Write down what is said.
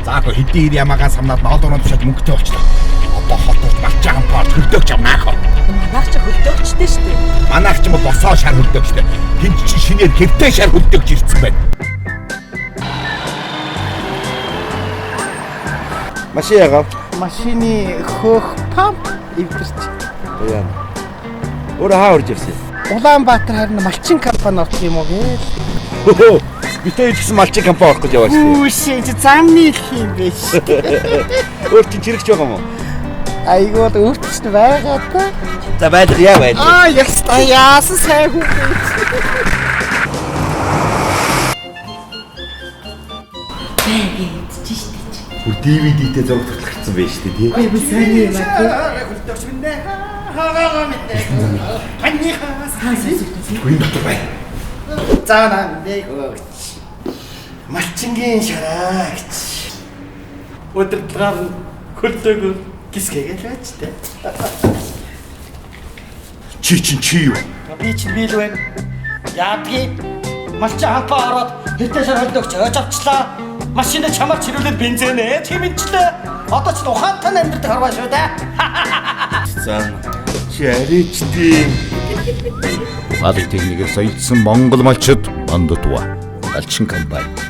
За хөө хэдийн ир ямаагаа самнаад ноолоороо тушаад мөнгөтэй болчлоо. Одоо хотод малчаа хампаар хөлдөөгч авнаа хөө. Манайх ч хөлдөөгчтэй шүү дээ. Манайх ч юм бол босоо шар хөлдөөгчтэй. Тэнд чи шинээр гэртээ шар хөлдөөгч ирсэн байна. Машин ягаав. Машины хөөх памп эвдэрч. Яа. Өөрөө хаа урж ирсэн? Улаанбаатар харин малчин компани орох юм уу гээл. Бид хоёр ч гэсэн малчин компани орох гэж яваа шүү. Үүшээ чи замны их юм биш. Өөр чинь чирэгч байгаа юм уу? Айгуу бол өөрт чинь байгаа та. За байлга яа байлга. Аа яста яасан сайн хүн бэ. Идэж шүү дээ. Бүр DVD-тэй зураг төрөл гарсан байж тээ тий. Үгүй би сайн юм аа. Хөлдөөгч минь ээ. Хаагаа минь ээ. Ханныхаас Үгүй энэ дотор бай. За наа нэг хөөгч. Малчингийн шараа гэж. Өдөртөлгаар нь хөлдөөгөө гисгээгээл байж тээ. Чи чин чи юу? Би чинь би л байна. Яадгийг малчин хампаа ороод хэтэ шар хөлдөөгч ойж авчлаа. Машина чамаар чирүүлээд бензинэ чимэнчлээ. Одоо чинь ухаантай амьдрах харваа шүү дээ. За чи арайч тийм. Ухаалаг техникээр соёлдсон Монгол малчид Мандатва. Малчин компани.